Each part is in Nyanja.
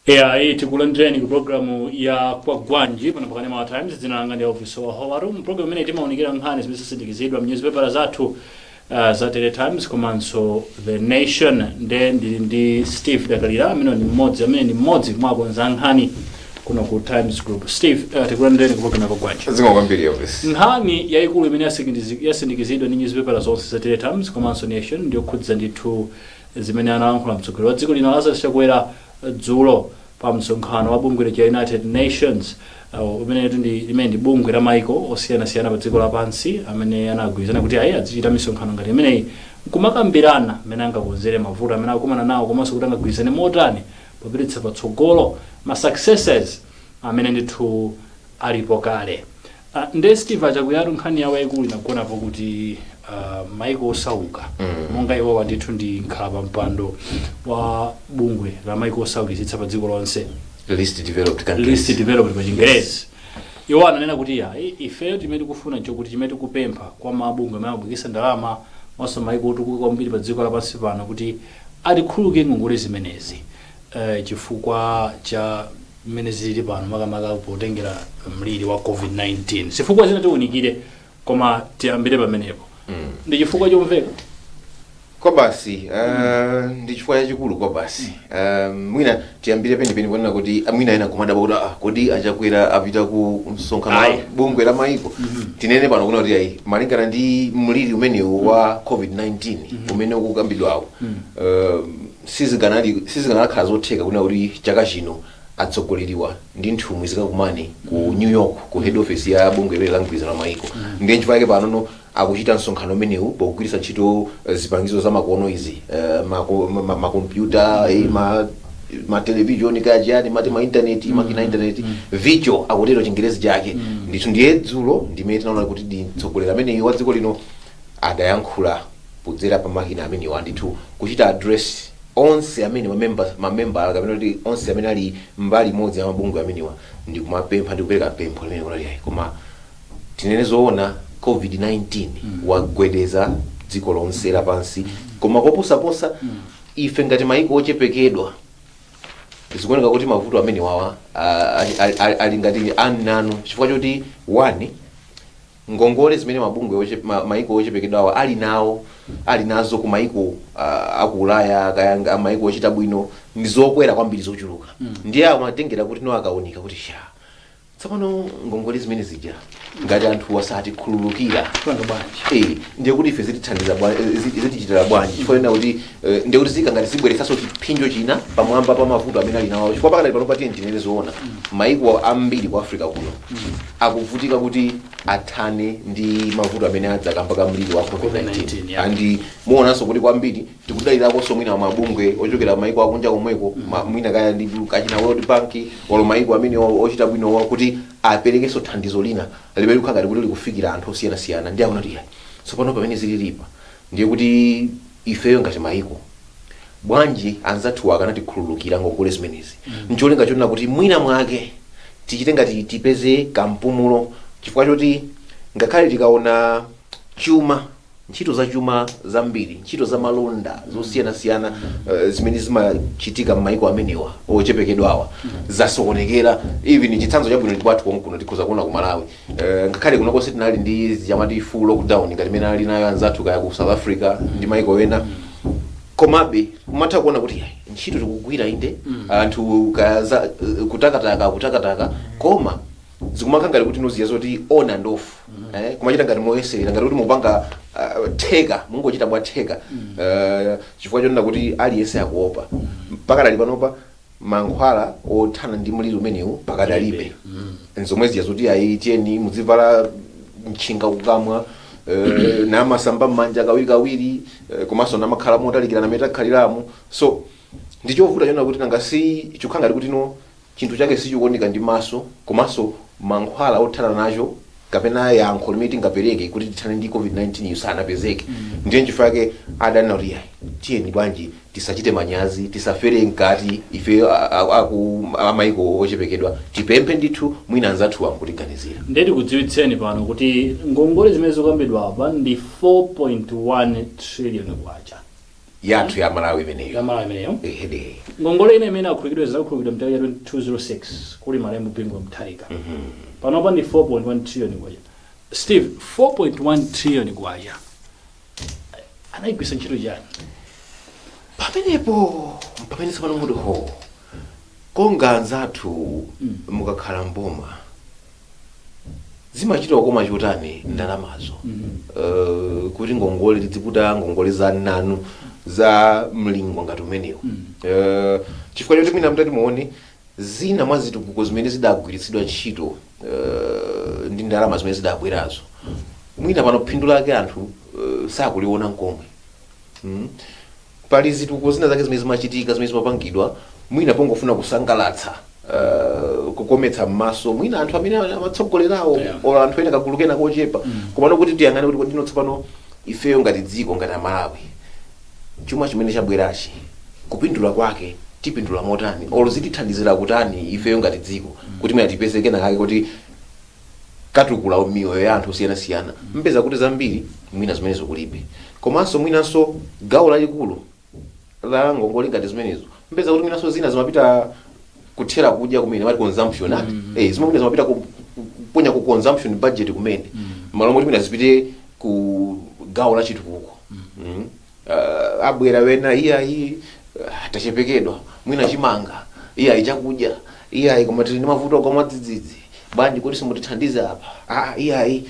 Ayi, tikulandireni ku programu ya Kwagwanji pano pa kanema wa Times. Dzina langa ndi Elvis Wahowaru. Mpulogalamu imene timawunikira nkhani zimene zasindikizidwa mnyuzipepala zathu za Daily Times komanso The Nation. Nde ndili ndi Steve Dakalira amene ndi mmodzi mwa akonza nkhani kuno ku Times Group. Steve, tikulandireni ku programu ya Kwagwanji. Zikomo kwambiri, Elvis. Nkhani yayikulu imene yasindikizidwa ndi newspaper zonse za Daily Times komanso Nation ndiyokhudza ndithu zimene analankhula mtsogoleri wa dziko lino Lazarus Chakwera dzulo pa msonkhano wa bungwe la United Nations, umene ndi limene ndi bungwe la maiko osiyanasiyana pa dziko lapansi amene anagwirizana kuti ayi, azichita misonkhano ngati imeneyi nkumakambirana mmene angakonzere mavuto amene akukumana nawo, komanso kuti angagwirizane motani popititsa patsogolo ma successes amene ndithu alipo kale. Nde Steve, Achakwera nkhani yawo yayikulu inagonapo kuti maiko osauka, monga iwowa ndithu ndi nkhala pa mpando wa bungwe la maiko osaukitsitsa pa dziko lonse, least developed countries. Least developed pa Chingerezi. Iwo ananena kuti ayi, ifeyo timene tikufuna nchokuti chimene tikupempha kwa mabungwe amene amabwekesa ndalama monso maiko otukuka kwambiri pa dziko lapansi pano kuti atikhululuke ngongole zimenezi, chifukwa cha mmene zilili pano, makamaka potengera mliri wa COVID-19. Zifukwa zina tiwunikire, koma tiyambire pamenepo. Ndi chifukwa chomveka? Kwa basi, ndi chifukwa chachikulu kwa basi. Mwina tiyambire penipeni ponena kuti mwina ena kumadabwa kuti kodi Achakwera apita ku msonkhano wa bungwe la maiko? Tinene pano kuna kuti ayi, malingana ndi mliri umenewu wa COVID-19 umene ukukambidwawo, sizikanakhala zotheka kuna kuti chaka chino atsogoleriwa ndi nthumwi zikakumane ku New York, ku head office ya bungwe limene la mgwirizano wa maiko. Ndiye nchifukwa chake panono akuchita msonkhano umenewu pogwiritsa ntchito zipangizo za makono izi, makompyuta, ma television, kaya chiyani, mati ma internet, makina internet, virtual akutero Chingerezi chake ndithu. Ndiye dzulo ndimene tinaona kuti ndi mtsogoleri ameneyi wa dziko lino adayankhula kudzera pa makina amenewa ndithu, kuchita address onse amene mamemba kapena kuti onse amene ali mbali imodzi ya mabungwe amenewa, ndi kumapempha ndi kupereka pempho limene kunali ayi, koma tinene zoona, COVID-19 wagwedeza dziko lonse lapansi, koma koposaposa ife ngati maiko ochepekedwa, zikuoneka kuti mavuto amene wawa ali ngati annanu, chifukwa choti one, ngongole zimene mabungwe maiko ochepekedwa awa ali nawo, ali nazo ku maiko aku Ulaya kaya maiko ochita bwino, ndi zokwera kwambiri, zochuluka. Ndiye amatengera kuti no, akaunika kuti sha, tsopano ngongole zimene zija ngati anthu asatikhululukira, Kupanga bwanji? Ndiye kuti ife zitithandiza zitichitira bwanji? Chifukwa ena kuti ndiye kuti zika ngati zibweretsanso chipsinjo china pamwamba pa mavuto amene ali nawo, chifukwa pakadali pano patiye tinene zoona, maiko ambiri ku Africa kuno akuvutika kuti athane ndi mavuto amene adza kamba ka mliri wa COVID-19. COVID-19, yeah. And muonanso kuti kwambiri tikudalirakonso mwina mabungwe ochokera maiko akunja komweko, mwina kaya ndi kachina World Bank olo maiko amene ochita bwino, kuti aperekenso thandizo lina limene likukhala ngati kuti likufikira anthu osiyanasiyana. Ndi akuona kuti tsopano pamene zililipa, ndiye kuti ifeyo ngati maiko, bwanji anzathu akanatikhululukira ngongole zimenezi, ncholinga chonena kuti mwina mwake tichite ngati tipeze kampumulo, chifukwa choti ngakhale tikaona chuma, ntchito za chuma zambiri, ntchito za malonda zosiyanasiyana zimene zimachitika m'maiko amenewa ochepekedwawa zasokonekera. Even chitsanzo chabwino ndi kwathu konkuno, tikhoza kuona ku Malawi, ngakhale kuno konse tinali ndi chamati full lockdown ngati imene ali nayo anzathu kaya ku South Africa ndi maiko ena, komabe umatha kuona kuti ayi, ntchito tikugwira inde, anthu kaya za kutakataka kutakataka, koma zikumakhala ngati kuti noziya zoti on and off, kumachita ngati moyeserera, ngati kuti mupanga theka, mungochita bwa theka, chifukwa chonena kuti aliyense akuopa. Pakadali panopa mankhwala othana ndi mliri umenewu pakadalibe. Nzomwe zija zoti ayi, tiyeni muzivala mtchinga kukamwa, namasamba m'manja kawiri kawiri, komanso namakhala motalikirana mmene takhaliramo. So ndichovuta chonena kuti nanga si chikukhala ngati kuti no, chinthu chake sichikuoneka ndi maso, komanso mankhwala othana nacho kapena yankho limene tingapereke kuti tithane ndi COVID-19 iyo sanapezeke. Ndiye nchifukwa chake adanena kuti ayi, tiyeni bwanji tisachite manyazi, tisafere mkati ife aku amaiko ochepekedwa, tipemphe ndithu mwina anzathu ankutiganizira. Ndiye tikudziwitseni pano kuti ngongole zimene zikukambidwa apa ndi 4.1 trillion kwacha. Yathu ya Malawi imeneyo. Ya Malawi imeneyo. Ehede. Ngongole ina imene akhululukidwa, zakhululukidwa mchaka cha 206 kuli malemu Bingu Mutharika, panopa ndi 4.1 trillion kwacha. Steve, 4.1 trillion kwacha anayigwisa ntchito chani? Pamenepo pamene tsopano muti ho konga anzathu, mukakhala mboma zimachita kukoma chotani ndalamazo? Kuti ngongole tidziputa ngongole za nanu za mlingo ngati umenewo, chifukwa choti mwina mutati muone zina mwa zitukuko zimene zidagwiritsidwa ntchito ndi ndalama zimene zidabwerazo, mwina pano phindu lake anthu sakuliona nkomwe. Pali zitukuko zina zake zimene zimachitika, zimene zimapangidwa mwina pongofuna kusangalatsa, kukometsa m'maso mwina anthu amene amatsogolerawo or anthu ena, kagulu kena kochepa. Komano kuti tiyang'ane kuti kodi tsopano ifeyo ngati dziko, ngati Amalawi, chuma chimene chabwerachi kupindula kwake tipindula motani, or zitithandizira kutani ifeyo ngati dziko, kuti mwina tipeze kena kake kuti katukula miyoyo ya anthu osiyanasiyana, mpeza kuti zambiri mwina zimenezo kulibe. Komanso mwinanso gawo lalikulu la ngongole ngati zimenezo, mpeza kuti mwinanso zina zimapita kuthera kudya kumene mati consumption ati, zimwe zimapita kuponya ku consumption budget kumene, malo moti mwina zipite ku gawo la chitukuko. Abwera wena, iyayi, tachepekedwa mwina chimanga, iyayi chakudya, iyayi koma tili ndi mavuto kwa mwadzidzidzi, bwanji kuti simutithandize apa? Ah, iyayi,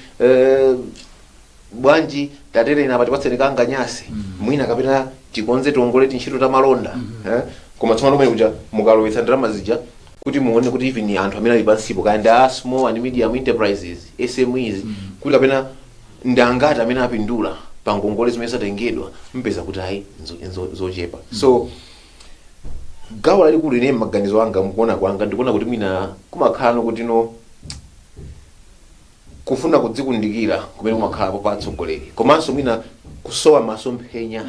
bwanji tatereni apa, tipatseni kanganyase mwina kapena tikonze tiongole tintchito ta malonda, eh? Koma tsopano kumene kuja mukalowetsa ndalama zija kuti muone kuti even anthu amene ali pansipo, kaya ndi a small and medium enterprises, SMEs, kuti kapena ndi angati amene apindula pa ngongole zimene zatengedwa, mpeza kuti ayi, zochepa. So gawo lalikulu, ine maganizo anga, mukuona kwanga, ndikuona kuti mwina kumakhala kuti no kufuna kudzikundikira kumene kumakhalapo pa atsogoleri, komanso mwina kusowa masomphenya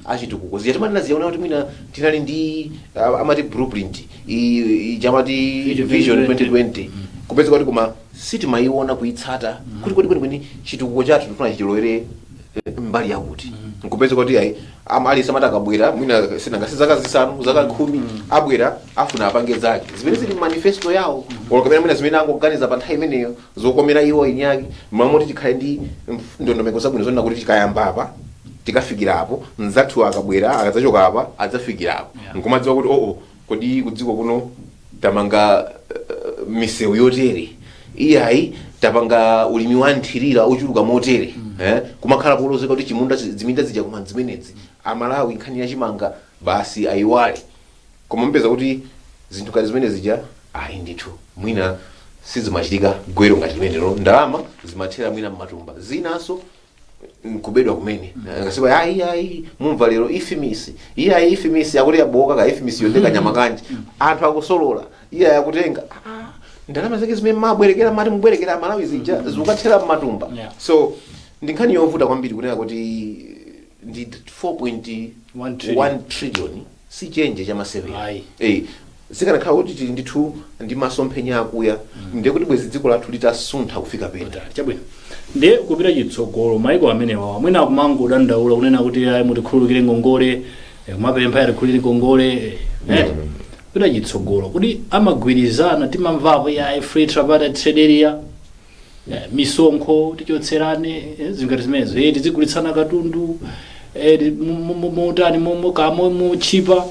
achitukuko. Zija timanena ziyaona kuti mwina tinali ndi amati blueprint ija amati Vision Vision 2020. 2020, kupeza kuti koma sitimayiona kuyitsata kuti kodi kwenikweni chitukuko chathu tifuna chichilowere mbali yakuti. Nkupeza kuti ayi, aliyense amati akabwera, mwina sinanga si zaka 5, zaka 10, abwera afuna apange zake zimene zili manifesto yawo, olo kapena mwina zimene angoganiza pa nthawi imeneyo zokomera iwo eni ake, mamoti tikhale ndi ndondomeko zabwino zonena kuti tikayamba apa tikafikira apo, mzathu akabwera akadzachoka apa adzafikira apo, nkumadziwa kuti oo, kodi kudziko kuno tamanga misewu yotere, iyayi tapanga ulimi wa nthirira ochuluka motere, eh? Kumakhala polozeka kuti chimunda ziminda zija koma zimenezi Amalawi nkhani yachimanga basi ayiwale. Koma mpeza kuti zinthu ngati zimene zija ayi ndithu mwina sizimachitika gwero ngati limenelo, ndalama zimathera mwina mmatumba, zinanso nkubedwa kumene. Ngasiba ayi ayi, mumva lero IFMIS, iye ayi IFMIS akuti yaboka ka IFMIS yondeka nyama kanji, anthu akusolola, iye ayakutenga ndalama zake zimene mabwerekera, mati mubwerekera Amalawi zija zikukathera mmatumba. So ndi nkhani yovuta kwambiri kunena kuti ndi 1 trillion. 4.1 trillion si chenje chamasewera. Ayi. Zikanakhala kuti tili ndithu ndi masomphenya akuya, ndiye kuti bwezi dziko lathu litasuntha kufika pena. Kutali. Chabwino, ndiye kupita chitsogolo, maiko amenewa mwina akumangodandaula kunena kuti ayi, mutikhululukire ngongole, kumapempha atikhululukire ngongole, kupita chitsogolo kuti amagwirizana, timamvapo ya free tripartite trade area, misonkho tichotserane, zingati zimenezo, tizigulitsana katundu mutani motchipa,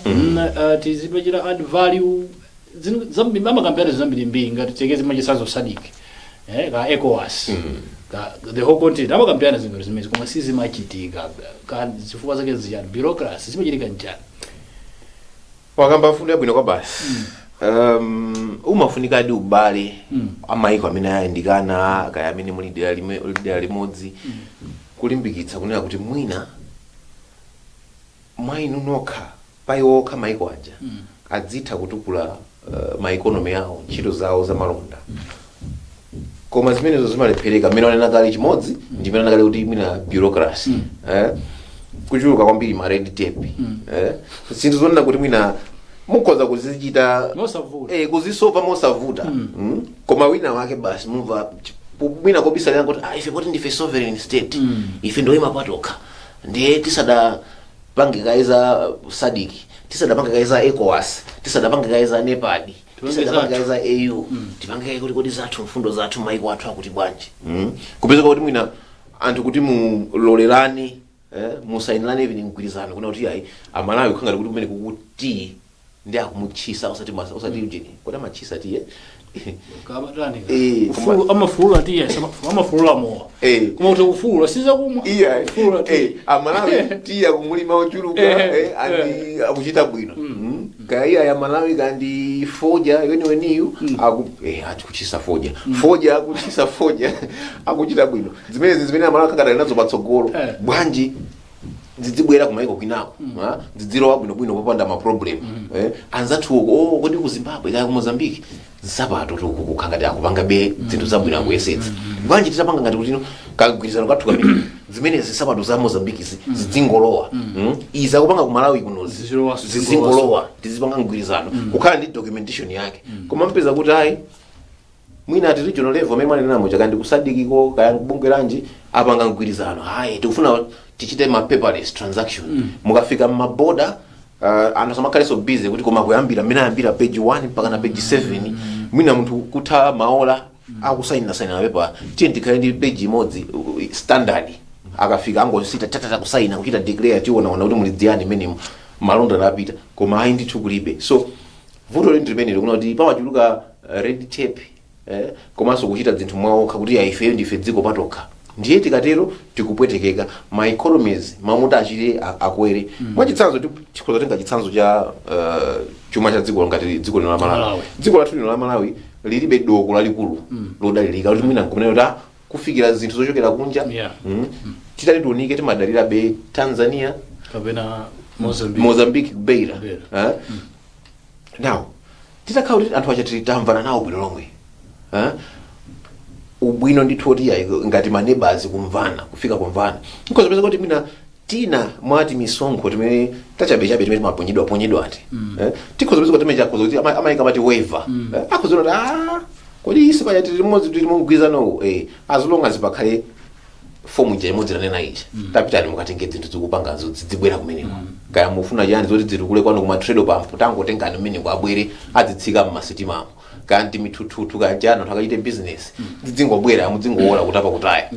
tizipachira add value. Amakambirana zambirimbiri ngati tekezi machisanzo SADC, ka ECOWAS, ka the whole continent, amakambirana zinthu zimenezi koma sizimachitika. Ka zifukwa zake ziyani? Bureaucracy? Zimachitika njani? Wakamba mfundo yabwino kwa basi. Umafunikadi ubale amaiko amene ayandikana, kaya amene muli dera limodzi, kulimbikitsa kunena kuti mwina mwa inu nokha, pa iwo okha maiko aja adzitha kutukula ma economy awo, ntchito zawo zamalonda. Koma zimenezo zimalephereka mmene wanena kale chimodzi, ndimene wanena kale kuti mwina bureaucracy, kuchuluka kwambiri ma red tape, zinthu zonena kuti mwina mukhoza kuzichita mosavuta, kuzisolva mosavuta. Koma wina wake basi mumva mwina kobisalira kuti ife poti ndife sovereign state, ife ndoyima patokha, ndiye tisada Tisadapanga kaye za SADC, tisadapange kaye za ECOWAS, tisadapange kaye za NEPAD, Tipange tisadapange kaye zathu. za AU, tipange kaye kuti kodi zathu, mfundo zathu, maiko athu akuti bwanji? Kupezeka kuti mwina anthu kuti mulolerane, musayinirane even mgwirizano kuna kuti ayi, Amalawi kukhangati kuti kumene kukuti ndi akumutchisa osati osati ujeni, kodi amatchisa tiye. Kamatani? Eh. Amafulula tiye, amafulula mowa. Koma kuti kufulula sizakumwa. Iya. Kufulula tiye. Amalawi tiye akumulima ochuluka, andi akuchita bwino. Kaya iya ya Malawi kandi foja weniweniyu aku akuchisa foja, foja akuchisa foja, akuchita bwino. Zimenezi zimene Amalawi kakadali nazo patsogolo, bwanji zidzibwera kumaiko kwinako, zidzilowa bwinobwino popanda ma problem? Anzathu uko, oh, kodi ku Zimbabwe kaya ku Mozambique nsapato tukukhangati akupanga be zinthu zabwino, akuyesetsa. Bwanji titapanga ngati kuti kagwirizano kathu kamene zimenezi nsapato za Mozambique zidzingolowa? Izi akupanga ku Malawi kunozi Zizilowa. zizingolowa, tizipanga mgwirizano, kukhala ndi documentation yake. Koma mpeza kuti ayi, mwina ati regional level amene mwanenamo chakandi ku SADC ko kaya bungwe lanji apanga mgwirizano, hayi, tikufuna tichite ma paperless transaction, mukafika mmaboda anthu samakhalenso busy kuti koma kuyambira mmene ayambira page 1 mpaka na page 7, mwina munthu kutha maola akusayina sayina mapepa. Tiye tikhale ndi page imodzi standard, akafika angosita tatata kusayina, kuchita declare, tionaona kuti muli dziyani mmenemo, malonda napita. Koma ayi ndithu, kulibe. So vuto lindi limene likuona kuti pamachuluka red tape, komanso kuchita zinthu mwaokha kuti ya ifeyo ndife dziko patokha. Ndiye tikatero tikupwetekeka ma economies mamuti achite akwere. Mwachitsanzo, tikhoza kutenga chitsanzo cha chuma cha dziko ngati dziko lino la Malawi. Malawi. Dziko lathu lino la Malawi lilibe doko lalikulu lodalirika kuti mwina nkumanena kuti kufikira zinthu zochokera kunja. Titati tiunike, timadalira be Tanzania kapena Mozambique. Mozambique kubeira. Beira. Eh? Now titakhala kuti anthu acha tili tamvana nawo bwino lomwe, eh? Ubwino ndithu oti ayi, ngati ma neighbors kumvana, kufika kumvana, nkozopeza kuti mwina tina mwati misonkho timene tachabechabe timene timaponyedwa ponyedwa ati, eh? Tikhoza kuti timene chakhoza kuti amayika amati waiver, eh? Akhoza kuti kodi isi paja tili limodzi, tili mumgwirizanowu, as long as pakhale fomu ija imodzi lanena ija, tapitani mukatenge zinthu zikupangazo zibwera kumeneko, kaya mufuna chani zoti zitukule kwanu kuma trade pump, tangotengani kumeneko abwere adzitsika mmasitimamo, kaya ndi mithuthuthu kaya chani, anthu akachite business, zidzingobwera, mudzingowola kutapa kutaya.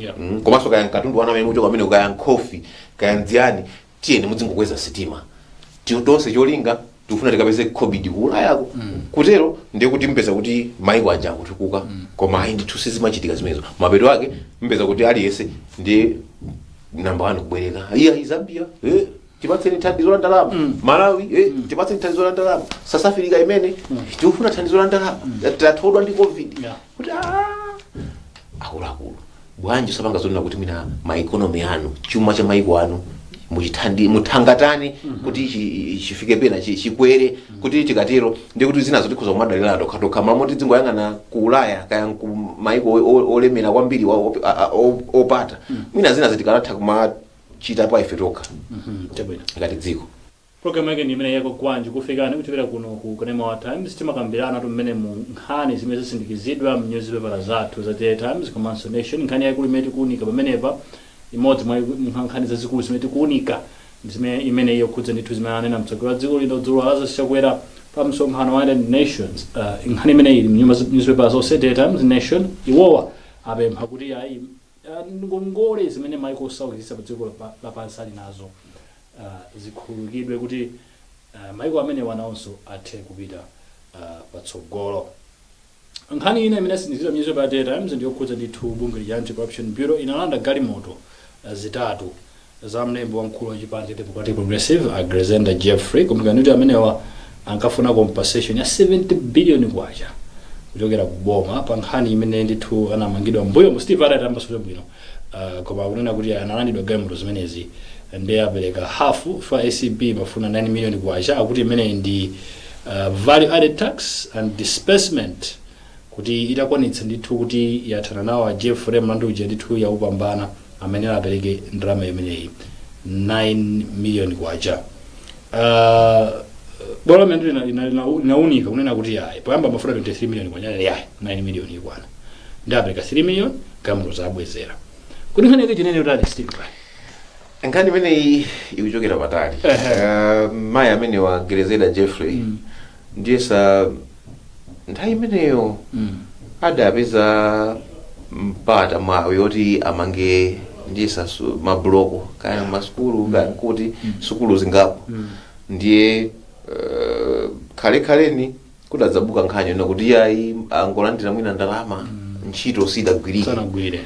Komanso kaya mkatundu wana amene muchoka kumeneko, kaya nkhofi kaya ndziyani, tiyeni mudzingokweza sitima. Tonse cholinga tikufuna tikapeze COVID ku Ulayako. Kutero ndiye kuti mpeza kuti maiko aja akutukuka. Koma ayi ndithu, sizimachitika zimenezo. Mapeto ake mpeza kuti aliyense ndiye namba 1 kubwereka, iya Zambia, tipatseni thandizo la ndalama, Malawi, tipatseni thandizo la ndalama, South Africa imene tikufuna thandizo la ndalama, tathodwa ndi COVID. Kuti akuluakulu, bwanji usapanga zonena kuti mwina ma economy anu, chuma cha maiko anu muchithandi muthangatani kuti chifike pena chikwere, kuti tikatero ndi kuti zinazo tikhoza kumadalira tokhatokha, malo moti tidzingoyang'ana ku Ulaya kaya ku maiko olemera kwambiri opata. Mwina zinazo tikanatha kumachita pa ife tokha Chabwino. ngati dziko. Program yake ndi imene yako kwanji kufikani kuchokera kuno ku Kanema wa Times. Timakambirana tu mmene mu nkhani zimene zasindikizidwa mnyuzipepala zathu za Daily Times komanso Nation. Nkhani yaikulu imene tikuunika pamenepa, imodzi mwa nkhani zazikulu zimene tikuunika ndi zimene imene yokhudza ndithu zimene anena mtsogoleri wa dziko lino dzulo, Lazarus Chakwera, pa msonkhano wa United Nations. Nkhani imene ili mnyuzipepala zonse, Daily Times, Nation, iwowa apempha kuti ayi, ngongole zimene maiko osaukitsitsa pa dziko lapansi ali nazo zikhululukidwe kuti maiko amenewa nawonso athe kupita patsogolo. Nkhani ina imene yasindikizidwa mnyuzipepala ya Daily Times ndiyokhudza ndithu bungwe la Anti-Corruption Bureau inalanda galimoto zitatu za mlembi wamkulu wa chipani cha Democratic Progressive, a Grezelder Jeffrey. Kumbukirani kuti amenewa ankafuna compensation ya 70 billion kwacha kuchokera ku boma pa nkhani imene ndithu anamangidwa mbuyo mu. Steve adatambasula bwino, koma akunena kuti analandidwa galimoto zimenezi, ndiye apereka hafu fa ACB mafuna 9 million kwacha, akuti imeneyi ndi value added tax and disbursement, kuti itakwanitsa ndithu kuti yathana nawo a Jeffrey, mlandu uja ndithu yaupambana, amene apereke ndalama imeneyi, 9 million kwacha. Bwalo limene linaunika kunena kuti ayi, poyamba amafuna 23 million kwacha, yayi, 9 million ikwana, ndi apereka 3 million, galimoto zabwezera. Kuti nkhani yake chinene utali, Steve? Nkhani imeneyi ikuchokera patali. Mayi amene wa Grezelder Jeffrey, ndiye sa nthawi imeneyo adapeza mpata mwawi yoti amange, ndiye sa mabuloko kaya masukulu kaya kuti sukulu zingapo. Ndiye khalekhaleni kudadzabuka nkhani yona kuti iyayi, angolandira mwina ndalama, ntchito sidagwirike. Sanagwire.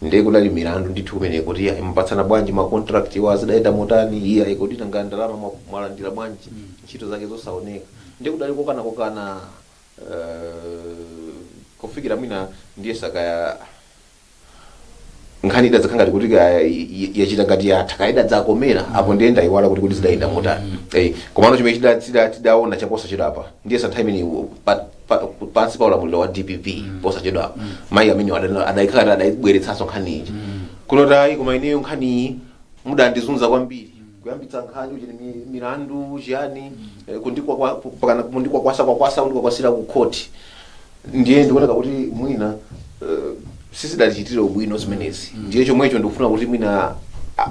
Ndiye kudali milandu ndithu kumene kuti iyayi, mupatsana bwanji ma contract wa, zidayenda motani? Iyayi, kuti nanga ndalama mwalandira bwanji, ntchito zake zosaoneka? Ndiye kudali kokana kokana, kufikira mwina ndiye sakaya nkhani idadzakhala ngati kuti kaya yachita ngati yatha, kaya idadzakomera apo. Ndiye ndayiwala kuti zidayenda motani. Komano chimene tidaona chaposachedwapa, ndiye sa nthawi imene pansi pa ulamuliro wa DPP, posachedwapa mayi amene adayikhala adayibweretsanso nkhani iji kuno tayi, koma ineyo nkhaniyi mudandizunza kwambiri, kuyambitsa nkhani uchiti milandu chiyani, pakana kundikwakwasa kwakwasa, kundikwakwasira ku khoti. Ndiye ndikuoneka kuti mwina sisidatichitire ubwino zimenezi. Ndiye chomwecho ndikufuna kuti mwina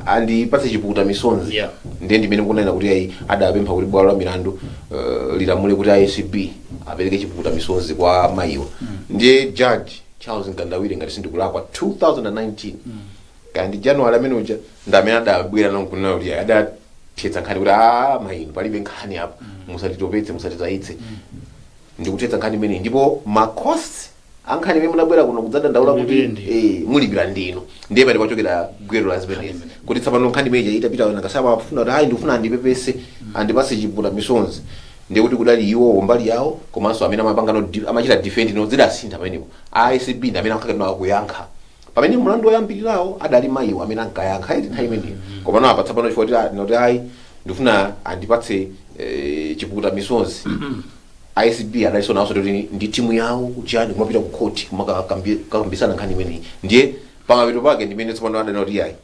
andipatse chipukuta misonzi. Ndiye ndimene mukunena kuti ayi, adapempha kuti bwalo la milandu lilamule kuti ACB apereke chipukuta misonzi kwa mayiwa. Ndiye Judge Charles Mkandawire, ngati sindikulakwa 2019 kandi January amene uja, ndi amene adabwera nonkunena kuti ayi, adathetsa nkhani kuti a mayinu, palibe nkhani apa, musatitopetse, musatitayitse, ndikuthetsa nkhani imeneyi, ndipo ma costs ankhani imene munabwera kuno kudzadandaula kuti Mulipire ndinu. Mulipira ndinu. Ndiye pali pachokera gwero la zimenezi kuti tsopano nkhani imeneyi itapita, nakasaba afuna kuti ayi, ndikufuna andipepese, andipase chipukuta misonzi. Ndiye kuti kudali iwowo mbali yawo, komanso amene amapanga no amachita defend no, zidasintha pamenepo. ACB ndi amene ankakhala akuyankha pamene mlandu woyambirirawo adali mayiwo amene ankayankha iti nthawi imeneyo. Komano apa tsopano chifukwa kuti ndinoti ayi, ndikufuna andipatse chipukuta misonzi, ACB adalinso nawonso kuti ndi timu yawo chani, kumapita ku court kumakambisana nkhani imeneyi. Ndiye pamapeto pake ndimene tsopano adanena kuti ayi,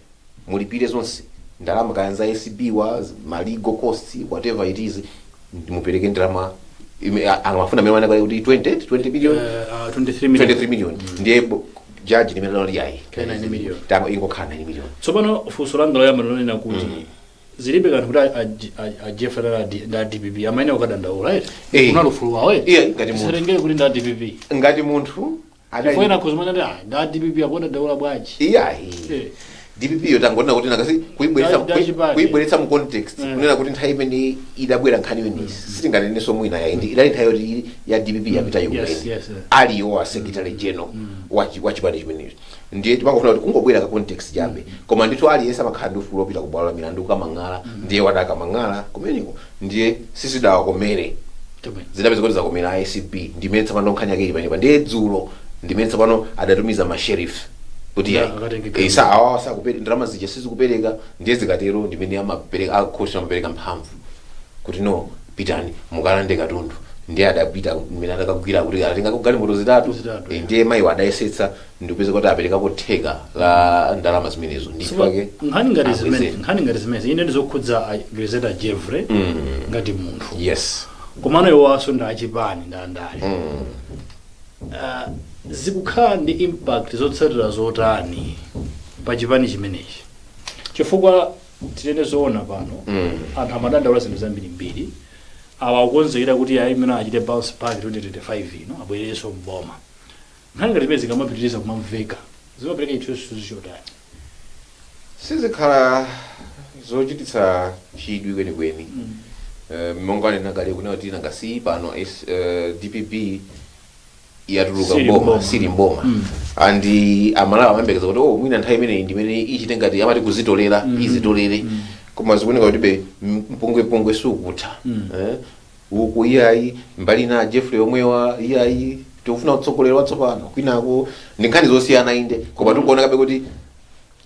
mulipire zonse ndalama, kaya za ACB wa ma legal costs, whatever it is, mupereke ndalama amafuna amene wanakale kuti 20 million. 23 million. 23 million. Ndiye judge ndimene anati ayi, 9 million. Tango ingokhala 9 million. Tsopano funso langa loyamba lonena kuti zilibe kanthu kuti a Jeffrey ndi a DPP, amene ukadandaula, right? Unali ufulu wawo, right? Iya, ngati munthu. Tisatengere kuti ndi a DPP. Ngati munthu Chifukwa ena kuzimana ndi ndi a DPP, akudandaula bwanji? Iyayi. DPP yo tangonena kuti nakasi kuibweretsa Chipani. kuibweretsa mu context, kunena kuti nthawi imene idabwera nkhani imeneyi, sitinganenenso mwina yayi, idali nthawi yoti ya DPP yapita Yes, yomwe aliyo a secretary general wa chipani chimenechi. Ndiye timangofuna kuti kungobwera ka context chabe, koma ndithu aliyense amakhala ndi ufulu wopita ku bwalo la milandu kukamang'ala. Ndiye wadakamang'ala kumeneko, ndiye sisidawakomere. Zidapeza kuti zakomera ACB. Ndimene tsopano nkhani yake ili pamenepa. Ndiye dzulo ndimene tsopano adatumiza ma sheriff kuti Ya, yayi, akatenge sa awawa sakupereka ndalama zija, sizikupereka. Ndiye zikatero ndimene amapereka akhoti, amapereka mphamvu kuti no, pitani mukalande katundu. Ndiye adapita, mmene adakagwira kuti atenga galimoto zitatu. Zitatu. Ndiye mayiwo adayesetsa ndikupeza kuti aperekako theka la ndalama zimenezo, ndifake Nkhani ngati zimene abwezere. Nkhani ngati zimene ine ndizokhudza a Grezelder Jeffrey ngati munthu, komano iwowaso ndi achipani, ndi andale. Zikukhala ndi impact zotsatira zotani pa chipani chimenechi? Chifukwa tinene zoona pano, anthu amadandaula zinthu zambirimbiri. Awa akukonzekera kuti ayi, imene achite bounce back 2025 ino, abwererenso mboma. Nkhani ngati zimene zikamapitiriza kumamveka, zimapereka chithunzithunzi chotani? Sizikhala zochititsa chidwi kwenikweni. Monga anena kale kunena kuti nangasi pano DPP yatuluka Sili mboma, mboma. sili mboma, and Amalawi amayembekeza kuti oh, mwina nthawi imeneyi ndimene ichite ngati amati kuzitolera, izitolere. Koma zikuoneka kuti be mpungwepungwe sukutha. Uku iyayi, mbali na Jeffrey omwewa iyayi, tikufuna utsogoleri watsopano, kwinako ndi nkhani zosiyana inde, koma tikuonekabe kuti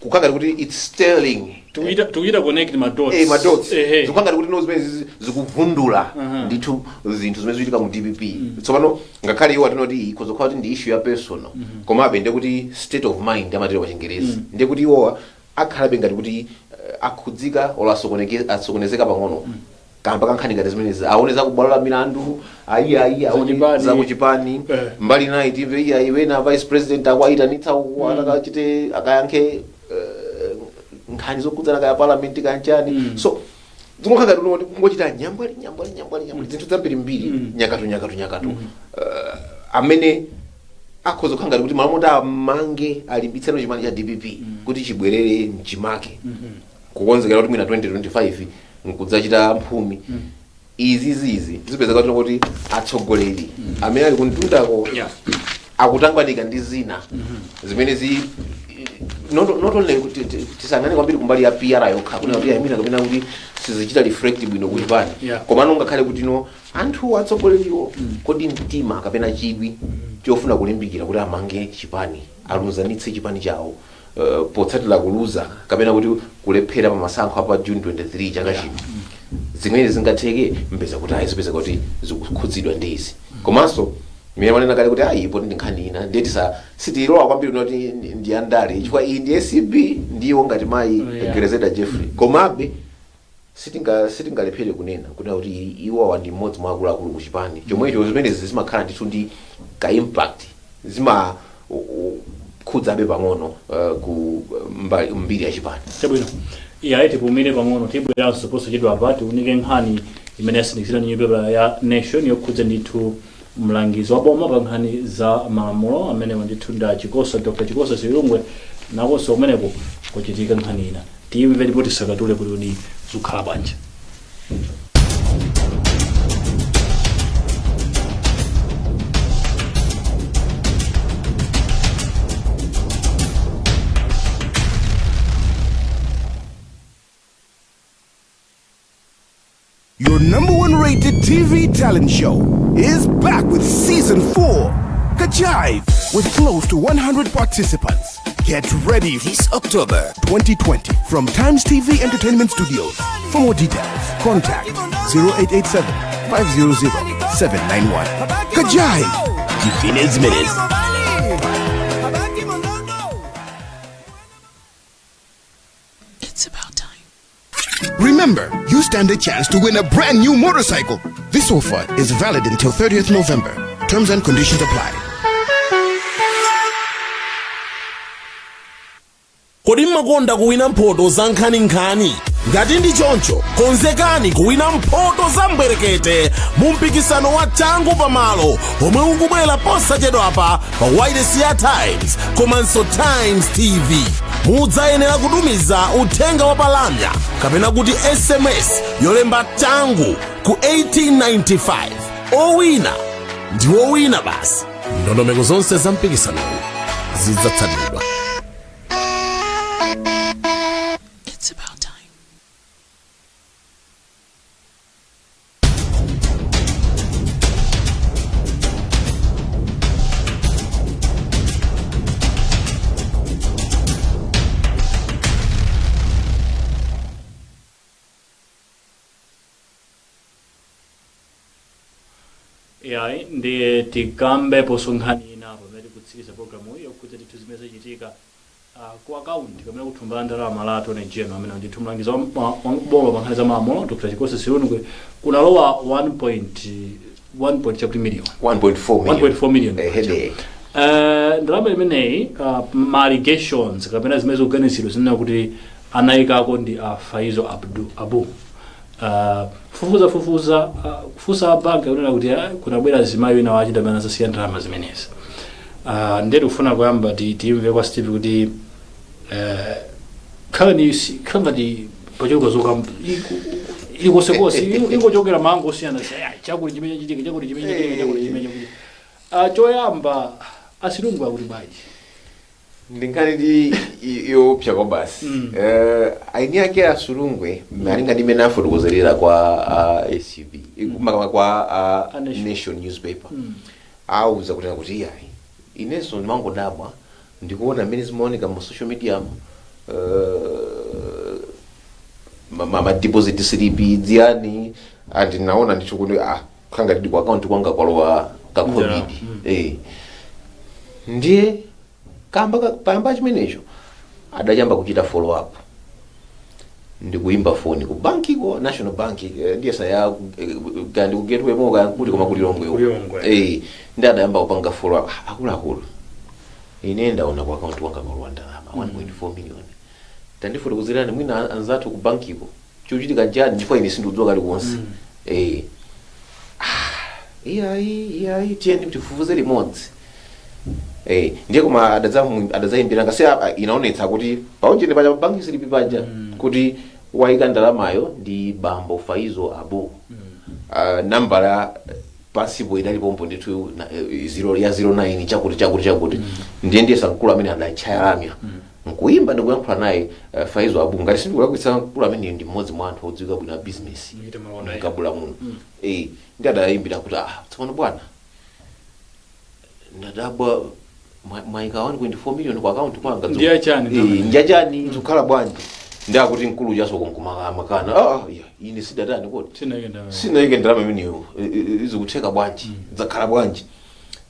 kukhala ngati kuti it's stirring. Tikuchita connect ma dots. Ma dots. Zikukhala ngati kuti no, zimene zikuvundula ndithu zinthu zimene zikuchitika mu DPP tsopano. Ngakhale iwo atinoti ikhoza kukhala kuti ndi issue ya personal, komabe ndiye kuti state of mind amatero pa Chingerezi, ndiye kuti iwowa akhalabe ngati kuti akhudzika olo asokonezeka pang'ono kamba kankhani ngati zimenezi. Aone zakubwalo la milandu, ayi ayi, aone Zachipani. Zakuchipani. Mbali nayi timve iye ayi, wena vice president akwayitanitsa uku atakachite akayankhe. Nkhani zokhudzana kaya parliament kanchani. So zingokhala ngati kuti kungochita nyambwali nyambwali nyambwali nyambwali, zinthu zambirimbiri, nyakatu nyakatu nyakatu, amene akhoza kukhala ngati kuti malo moti amange, alimbitseno chipani cha DPP kuti chibwerere mchimake, kukonzekera kuti mwina 2025 nkudzachita mphumi, izi zizi zipezeka kuti atsogoleri amene ali kumtundako akutangwanika ndi zina zimene zi not only kuti tisangane kwambiri kumbali ya PR yokha, kuna kuti ayimina kapena kuti sizichita reflect bwino kuchipani, komano ngakhale kuti no anthu atsogoleriwo, kodi mtima kapena chidwi chofuna kulimbikira kuti amange chipani, alunzanitse chipani chawo, potsatira kuluza kapena kuti kulephera pa masankho apa June 23 chaka chino, zimene zingatheke mpeza kuti ayi, zipeza kuti zikukhudzidwa ndi izi. Komanso mmene manena kale kuti ayi, poti ndi nkhani ina, ndiye tisa sitilowa kwambiri kuti ndi andale, chifukwa iyi ndi ACB, ndiwo ngati mayi Grezelder Jeffrey. Komabe sitingalephere kunena kunena kuti iwowa ndi mmodzi mwa akuluakulu ku chipani chomwecho. Zimenezi zimakhala ndithu ndi ka impact, zima khudzabe pang'ono ku mbiri ya chipani. Chabwino, iyayi, tipumire pang'ono, tibweranso posachedwa apa tiunike nkhani imene yasindikizidwa ndi newspaper ya Nation yokhudza ndithu mlangizi wa boma pa nkhani za malamulo, amenewa ndithu nda Chikosa, Dr Chikosa Silungwe. Nakonso kumeneko kuchitika nkhani ina, timve ndipo tisakatule kuti kodi zikukhala bwanji. Your number one rated TV talent show is back with season 4, Kajive, with close to 100 participants. Get ready this October 2020 from Times TV Entertainment Studios. For more details, contact 0887 500 791. Kajive! Tivine zimenezi. It's about time. Remember, you stand a chance to win a brand new motorcycle. This offer is valid until 30th November. Terms and conditions apply. Kodi mmakonda kuwina mphoto za nkhaninkhani? Ngati ndi choncho, konzekani kuwina mphoto za mbwerekete mu mpikisano wa Changu Pamalo omwe ukubwera posachedwapa pa wireless ya Times komanso Times TV. Mudzayenera kutumiza uthenga wa palamya kapena kuti SMS yolemba "changu" ku 1895. Owina ndi wowina basi. Ndondomeko zonse za mpikisanowu zidzatsatidwa. It's about time. Yayi, ndiye tikambe nkhani ina pamene tikutsiriza programu iyi yokhudza ndithu zimene zachitika ku akaunti kapena kuthumba la ndalama la Attorney General, amene ndithu mlangizi wa boma pa nkhani za malamulo, Dr Chikosa Silungwe, kunalowa 1.1 point chakuti million. 1.4 million. 1.4 million. Ehede. Ndalama imeneyi, ma allegations kapena zimene zikuganizidwa zinena kuti anayikako ndi a Faizo Abdu Abu. Fufuza fufuza, kufunsa banki, kunena kuti kunabwera zimayi wina wachita amene azasiya ndalama zimenezi. Ndiye tikufuna kuyamba timve kwa Steve kuti khala khala ngati pachoka zokamba ilikonsekonse, ingochokera mango osiyana, chakuti chimene chachitika, chakuti chimene chachitika, chakuti chimene chachitika. Choyamba, asilungu akuti bwanji? Ndinkhani ndi yoopsa kwa basi. Aini ake asulungwe, malinga ndi mmene afotokozerera kwa ACB, makama kwa A Nation. Nation newspaper, auza kunena kuti iyayi, inenso ndimangodabwa ndikuona mmene zimaoneka mu social media, ma deposit slip dziyani, and naona ndithu kuti khanga ndidi ku account kwanga kwalowa ka COVID. Ndiye kamba payamba chimenecho adachamba kuchita follow up ndikuimba foni ku banki ko National Bank, ndiye saya kandi ku Gateway mo kuti koma kulilongwe uko. Kulilongwe. Ndi adayamba kupanga follow up. "Ah, akuluakulu, ine ndaona ku account kwanga kwalowa ndalama 1.4 million. Tandifotokozerani mwina anzathu ku bankiko, chikuchitika njani? Chifukwa ine sindikudziwa kalikonse. Iyayi, iyayi, tiyeni tifufuze limodzi. Ndiye koma adadzayimbira ngasi inaonetsa kuti paonjene paja banki silipi paja kuti wayika ndalamayo ndi bambo Faizo Abu. Nambala pansipo idalipompo ndithu zero ya 09 chakuti chakuti chakuti. Ndiye sankulu amene adatchaya lamya nkuyimba ndikuyankhula naye Faizo Abu. Ngati sindikulakwitsa, mkulu amene ndi mmodzi mwa anthu odziwika bwino a business Muchite malonda, mkabula muno. Ndi adayimbira kuti, "Ah, tsopano bwana, ndadabwa mwayika 1.4 million ku account kwanga." Ndiye chani ndalama? Ndiye chani, zikukhala bwanji? Ndi akuti mkulu chaso konkumakana, "Ah, iya, ine sidatani kodi?" Sinayike ndalama. Sinayike ndalama imeneyo. Izikutheka bwanji? Zakhala bwanji?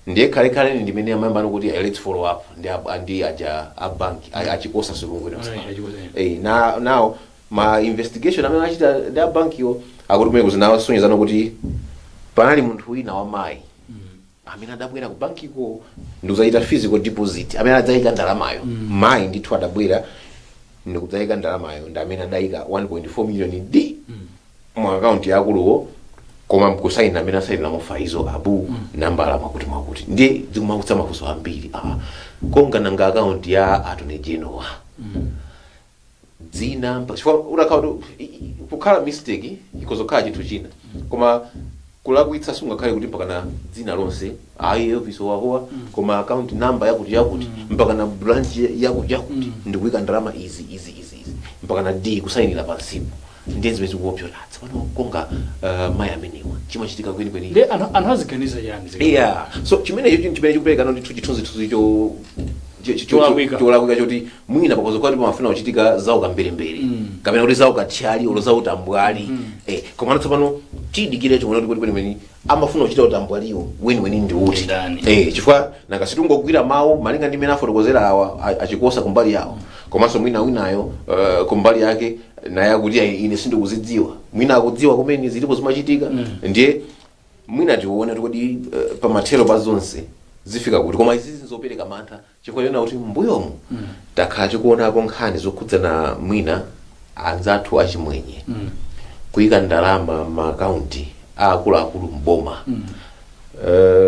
Ndiye khalekale ndimene amayambano kuti, "Let's follow up ndi aja a bank achikosa silungwino." Ayi, achikosa, Na now ma investigation amene achita ndi a bankiyo akuti kumene kuzinasonyezana kuti panali munthu wina wamayi amene adabwera ku bankiko ndikudzachita physical deposit, amene adzayika ndalamayo. Mayi ndithu adabwera ndikudzayika ndalamayo, ndi amene adayika 1.4 million d mu akaunti yakuluwo, koma mkusaina amene asayinira Faizo Abu, nambala mwakuti mwakuti. Ndiye zikumakutsa mafunso ambiri. Ah, konga nanga akaunti ya Attorney General dzina chifukwa utakhala kuti kukhala mistake ikozokhala chinthu china, koma kulakwitsa sungakhale kuti mpaka na dzina lonse, ayi, Elvis wahowa, koma account number yakuti yakuti, mpaka na branch yakuti yakuti, ndikuyika ndalama izi izi izi izi, mpaka na d kusayinira pansipo. Ndiye zimene zikuopsa tsopano konga mayi amenewa chimachitika kwenikweni. Ndi anthu aziganiza chani? Yeah, so chimenecho chinhu chimene chikupereka ndithu chithunzithunzi Cholakwika. Cholakwika choti mwina pakozo kwati pamafuna kuchitika zaukamberembere kapena kuti zaukathyali olo zautambwali. Komano tsopano tiyidikire chimene kuti kwenikweni amafuna kuchita utambwaliwo weniweni ndi uti? Ndani? Chifukwa nanga sitingogwira mawu malinga ndi mmene afotokozera awa achikosa kumbali yawo, komanso mwina winayo kumbali yake naye akuti, "Ayi, ine sindikuzidziwa." Mwina akudziwa kumene zilipo zimachitika. Ndiye mwina tione kuti pamathero pa zonse zifika kuti. Koma izizi zopereka mantha chifukwa chona kuti mbuyomu takhala tikuonapo nkhani zokhudzana mwina anzathu achimwenye kuyika ndalama maakaunti aakuluakulu mboma.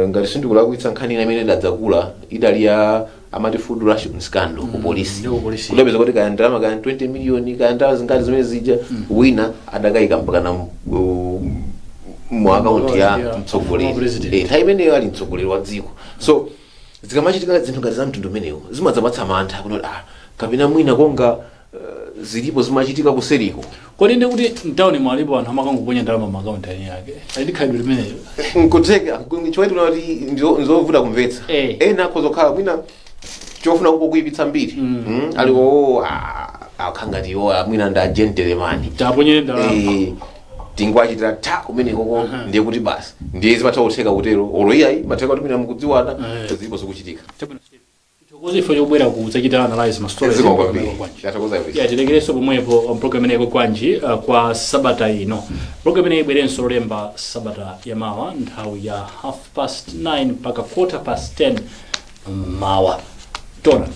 Ngati sindikulakwitsa, nkhani ina imene idadzakula idali ya amati food ration scandal ku polisi. Ndi ku polisi. Kudapeza kuti kaya ndalama kaya 20 million, kaya ndalama zingati zimene zija, wina adakayika mpaka na mu akaunti ya Ya mtsogoleri. President. Nthawi imeneyo ali mtsogoleri wa dziko. So zikamachitika zinthu ngati za mtundu umenewo zimadzapatsa mantha kuti, ah, kapena mwina konga zilipo zimachitika kuseriko. Kodi ndi kuti mtawuni mwalipo anthu amakangoponya ndalama maakaunti eni ake ali ndi khalidwe limenelo? Nkutheka, chifukwa kuti nzovuta kumvetsa. Ena akhoza kukhala mwina chofuna kungokuyipitsa mbiri. Ali o akhangati iwo mwina ndi agentleman. Taponyere ndalama. Tingwachitira ta kumenekoko, ndiye kuti basi, ndiye zimatha kutheka kutero olo iyayi matheka kuti mwina mukudziwana. Zilipo zikuchitika. Tithokoze ifo chobwera kudzachita analyze ma stories. Zikomo kwambiri, tathokoza iwe. Ya, tilekerenso pomwepo program imeneyi kwanji kwa sabata ino. Program imeneyi ibwerenso Lolemba sabata yamawa nthawi ya 9:30 mpaka 10:15 mawa. Tona.